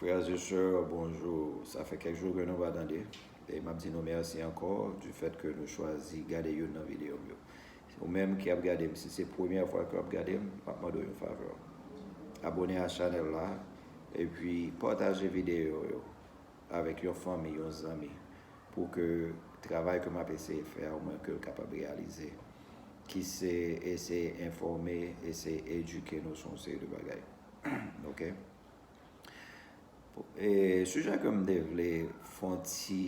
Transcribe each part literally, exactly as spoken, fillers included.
Frères et sœurs, bonjou. Sa fè kèk jou ke nou pa tande. E m ap di nou mèsi ankò du fait ke nou chwazi gade youn nan videyo m yo. Ou menm ki ap gade m, si se premyè fwa ke w ap gade m, m ap mande w yon favè. Abone a chanèl la, epi pataje videyo yo avèk yon fanmi, yon zanmi, pou ke travay ke m ap eseye fè a, omwen ke l kapab reyalize, ki se eseye enfòme, eseye edike nou sou yon seri de bagay. Ok? E sijè ke m te vle fè yon ti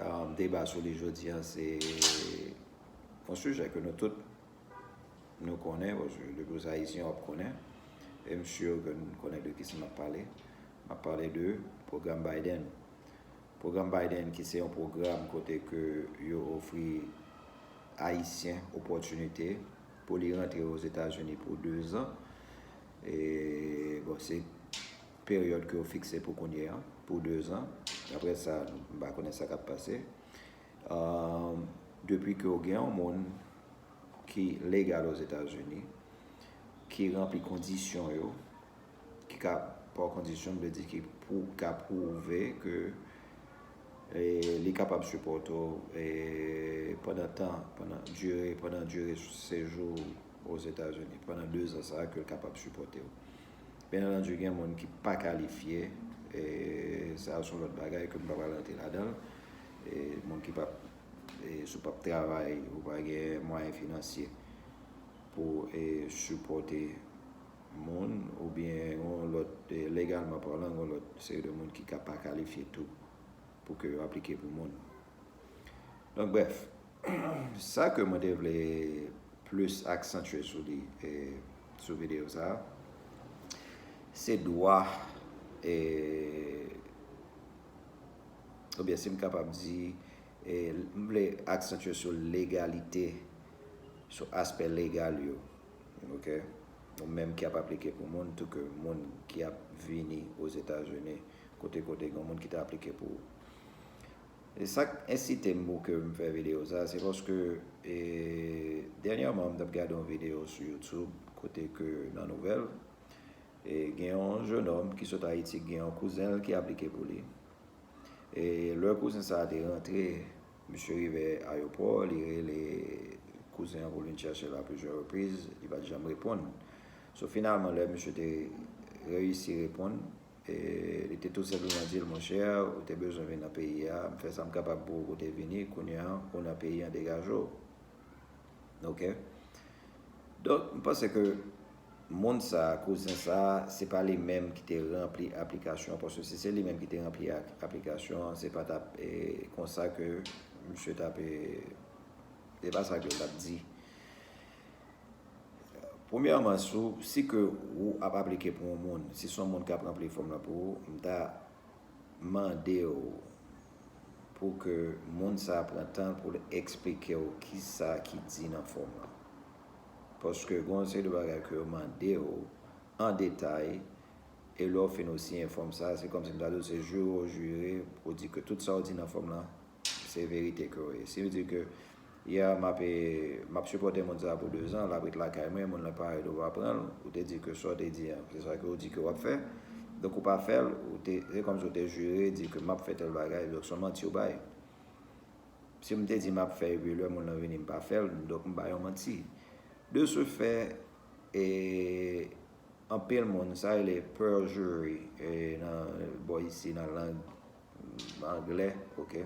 um, deba sou li jodi a, se yon sijè ke nou tout nou konnen, paske depi w se Ayisyen, w ap konnen. E m si ke nou konnen de kisa m ap pale. M ap pale de pwogram Biden. Pwogram Biden ki se yon pwogram kote ke yo ofri Ayisyen opòtinite pou li rantre Ozetazini pou de zan. E, bon, se peryòd ke yo fikse pou kounye a, pou de zan. Apre sa, m pa konnen sa k ap pase. Um, depi ke w gen yon moun ki legal Ozetazini, ki ranpli kondisyon yo, ki ka, pa kondisyon, m vle di ki pou, ka pwouve ke e, li kapab sipòte w e, pandan tan, pandan dire, pandan dire sejou Ozetazini, pandan de zan sa a ke l kapab sipòte w. Byen antandi, gen moun ki pa kalifye, e, sa a se yon lòt bagay ke m pa pral rantre ladan l. E, moun ki p ap, e, si w p ap travay, ou pa gen mwayen finansye pou, e, sipòte moun, oubyen yon lòt, e, legalman palan, yon lòt seri de moun ki ka pa kalifye tou pou ke yo aplike pou moun. Donk, brèf, sa ke mwen te vle plis aksantye sou li, e, sou videyo sa a, se dwa, e, oubyen si m kapab di, e, m vle aksantye sou legalite, sou aspè legal yo. Ok? Ou menm ki ap aplike pou moun, tou ke moun ki ap vini Ozetazini, kote, kote gen moun ki ta aplike pou ou. E sa k ensite m pou ke m fè videyo sa, se paske, e, dènyèman, m t ap gade yon videyo sou YouTube, kote ke nan nouvèl, e, gen yon jennonm ki sot Ayiti, gen yon kouzen l ki aplike pou li. E lè kouzen sa a te rantre, misye rive ayewopò, li rele kouzen an pou l vin chèche l a plizyè repriz, li pa t janm reponn. So, finalman, lè misye te reyisi reponn, e, li te tou senpleman di l, monchè, ou te bezwen vin nan peyi a, m fè sa m kapab pou ou, ou te vini, kounye a, ou nan peyi an, degaje w. Ok? Donk, m panse ke moun sa a, kouzen sa a, se pa li menm ki te ranpli aplikasyon an, paske si se li menm ki te ranpli a-, aplikasyon an, se pa t ap, e, konsa ke misye t ap, e, se pa sa ke l t ap di. Premyèman, si w, si ke ou ap aplike pou yon moun, si se yon moun k ap ranpli fòm lan pou ou, m ta mande w pou ke moun sa a pran tan l pou l eksplike w kisa ki di nan fòm lan. Paske gen yon seri de bagay ke yo mande w an detay, e lè w fin w siyen fòm sa a, se kòmsi m ta di w se jire w jire pou w di ke tout sa w di nan fòm lan, se verite ke w ye. Si w di ke, ya, m ap, e, m ap sipòte moun sa a pou de zan, l ap ret lakay mwen, moun lan pa rele, w pa pran l, ou te di ke sa w te di a, se sa ke w di ke w ap fè. Donk, ou pa fè l, ou te, se kòmsi w te jire, di ke m ap fè tèl bagay, donk, se yon manti w bay. Si m te di m ap fè, epi lè moun lan vini, m pa fè l, donk, m bay yon manti. De ce fait, e, anpil moun, sa rele perjury, e, nan, bò isi, nan lang anglè, ok?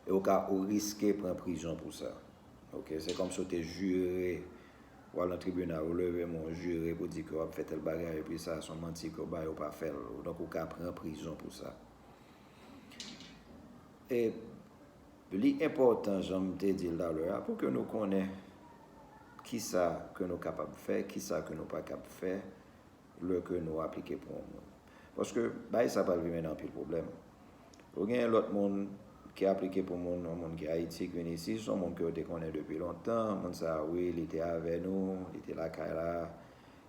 E ou ka, ou riske pran prizon pou sa. Ok? Se kòmsi w te jire, w al nan tribinal, ou leve men w jire pou di ke w ap fè tèl bagay, epi sa, se yon manti ke w bay, ou pa fè l. Donk, ou ka pran prizon pou sa. E li enpòtan, jan m te di l talè a, pou ke nou konnen kisa ke nou kapab fè, kisa ke nou pa kab fè, lè ke nou aplike pou yon moun. Paske bagay sa pral vin mennen anpil pwoblèm. Ou gen lòt moun ki aplike pou moun, yon moun ki Ayiti, ki vin isi, se yon moun ke yo te konnen depi lontan, moun sa a, wi, li te avè nou, li te lakay la,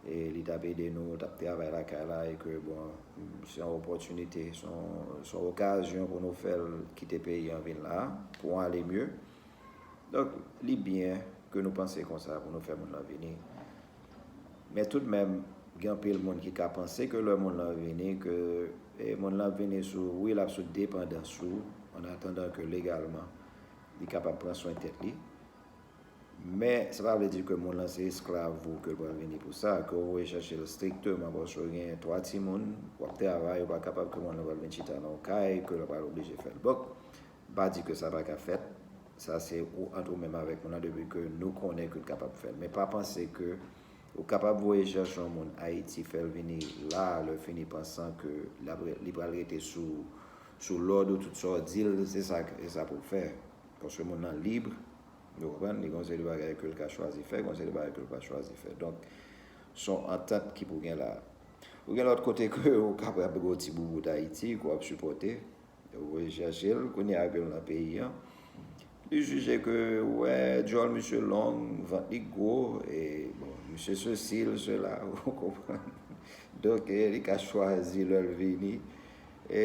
e li t ap ede nou, t ap travay lakay la, e ke, bon, se yon opòtinite, se yon, se yon okazyon pou nou fè l kite peyi an vin la, pou ale mye. Donk, li byen ke nou panse konsa pou nou fè moun lan vini. Men toudmenm, Gen anpil moun ki ka panse ke lè moun lan vini, ke e, moun lan ap vini sou, wi, l ap sou depandans ou, an atandan ke legalman, li kapab pran swen tèt li. Men, sa pa vle di ke moun lan se esklav ou ke l pral vini pou sa, ke w voye chèche l strikteman paske w gen twa timoun, w ap travay, ou pa kapab ke moun lan pral vin chita nan yon kay, ke l pral oblije fè l. Donk, m pa di ke sa pa ka fèt. Sa se ou ant ou menm avèk moun lan depi ke nou konnen ke l kapab fè l. Men pa panse ke ou kapab voye chèche yon moun Ayiti, fè l vini la, lè fini pansan ke l ap re- li pral rete sou, sou lòd ou, tout sa w di l, se sa, se sa pou l fè. Paske moun lan lib, ou konprann, li gen yon seri de bagay ke l ka chwazi fè, gen yon seri de bagay ke l pa chwazi fè. Donk, se yon antant ki pou gen la. Ou gen lòt kote ke ou kapab gen yon ti boubout Ayiti, ke w ap sipòte. Ou voye chèche l, kounye a ke l nan peyi an. Li jije ke, wè, djòl misye long, vant li gwo, e, bon, misye sesi, l sela, ou konprann? Donk, e, li ka chwazi lè l vini. E,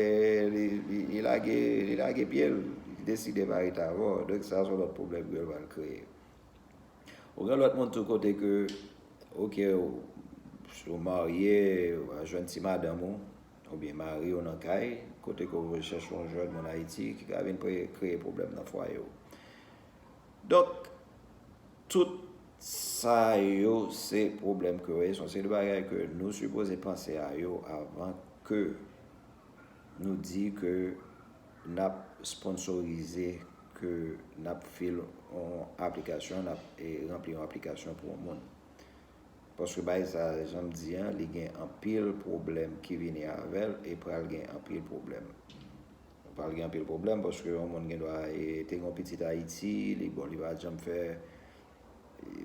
li, li, li lage, li lage pye l, li deside pa rete avè w. Donk, sa se yon lòt pwoblèm ke l pral kreye. Ou gen lòt moun tou kote ke, oke, ou, si w marye, w a jwenn ti madanm ou, oubyen mari w nan kay, kote ke w chèche yon jèn moun Ayiti ki ka vin pre- kreye pwoblèm nan fwaye w. Donk, tout sa yo se pwoblèm ke w ye, se yon seri de bagay ke nou sipoze panse a yo avan ke nou di ke n ap sponsorize, ke n ap fil yon aplikasyon, n ap e, ranpli yon aplikasyon pou yon moun. Paske bagay sa, jan m di an, li gen anpil pwoblèm ki vini avè l e pral gen anpil pwoblèm. Pral gen anpil pwoblèm paske yon moun gen dwa e, te gen yon pitit Ayiti, li bon, li pa janm fè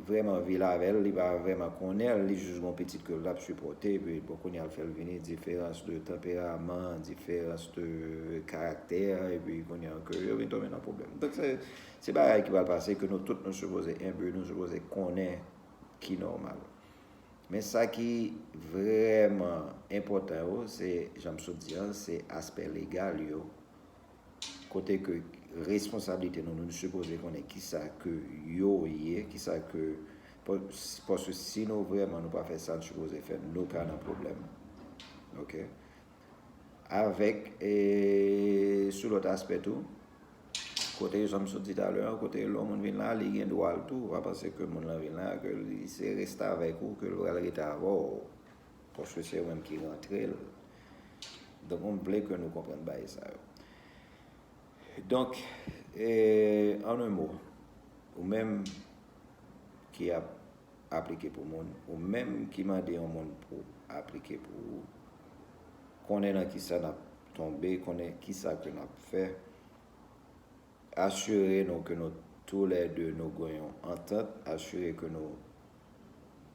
vrèman viv avè l, li pa vrèman konnen l, li jis gen yon pitit ke l ap sipòte, epi bon, kounye a l fè l vini, diferans de tanperaman, diferans de karaktè, epi kounye a ke yo vin tonbe nan pwoblèm. Donk, se, se bagay ki pral pase, ke nou tout nou sipoze enbi, nou sipoze konnen ki nòmal. Men sa ki vrèman enpòtan yo, se, jan m sot di an, se aspè legal yo, kote ke responsablite nou, nou sipoze konnen kisa ke yo ye, kisa ke, pa- paske si nou vrèman nou pa fè sa nou sipoze fè, nou ka nan pwoblèm. Oke? Avèk, e, sou lòt aspè tou, kote jan m sot di talè an, kote lè yon moun vin la, li gen dwa l tou, pa panse ke moun lan vin la, ke li se restavèk ou, ke l pral rete avè w, paske se ou menm ki rantre l. Donk, m vle ke nou konprann bagay sa yo. Donk, e, an un mot, ou menm ki ap aplike pou moun, ou menm ki mande yon moun pou aplike pou ou, konnen nan kisa n ap tonbe, konnen kisa ke n ap fè. Asire nou ke nou toulède nou gen yon antant, asire ke nou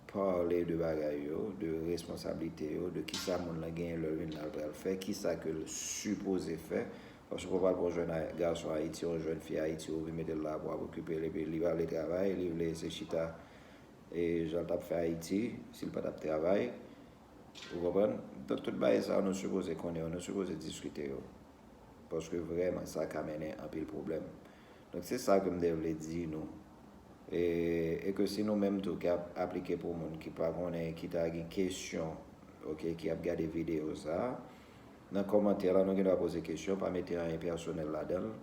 pale de bagay yo, de responsablite yo, de kisa moun lan genyen lè l vin la l pral fè, kisa ke l sipoze fè. Paske w pa pral pran yon jèn gason Ayiti, yon jèn fi Ayiti, ou vin mete l la pou w ap okipe l, epi li pa vle travay, li vle se chita e jan l t ap fè Ayiti, si l pa t ap travay. Ou konprann? Donk, tout bagay sa yo, nou sipoze konnen yo, nou sipoze diskite yo. Paske vrèman, sa ka mennen anpil pwoblèm. Donk, se sa ke m te vle di nou. E, e ke si nou menm tou ki ap aplike pou moun ki pa konnen, ki ta gen kesyon, oke, ki ap gade videyo sa a, nan kòmantè la, nou gen dwa poze kesyon, pa mete anyen pèsonèl ladan l.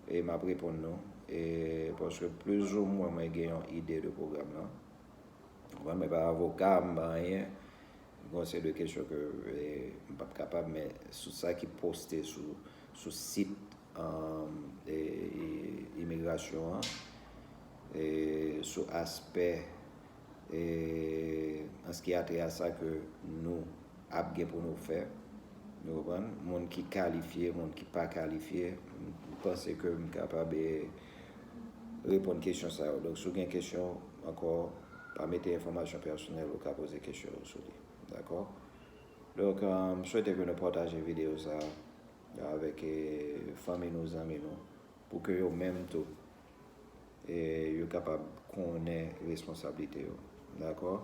E m ap reponn nou. E paske plizoumwen mwen gen yon ide de pwogram lan. Ou konprann, mwen pa avoka, m pa anyen. Gen yon seri de kesyon ke e, m p ap kapab, men sou sa ki poste sou, sou sit um, e, e, imigrasyon an, e, sou aspè e, an se ki a trait a sa ke nou ap gen pou nou fè. Nou konprann? Moun ki kalifye, moun ki pa kalifye, m panse ke m kapab e, reponn kesyon sa yo. Donk, si w gen kesyon ankò, pa mete enfòmasyon pèsonèl, ou ka poze kesyon yo sou li. Dakò? Donk, e, m swete ke nou pataje videyo sa a avèk e, fanmi nou, zanmi nou, pou ke yo menm tou, e, yo kapab konnen responsablite yo. Dakò?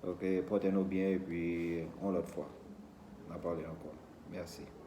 Donk, e, pòte nou byen, epi yon lòt fwa, n a pale ankò. Mèsi.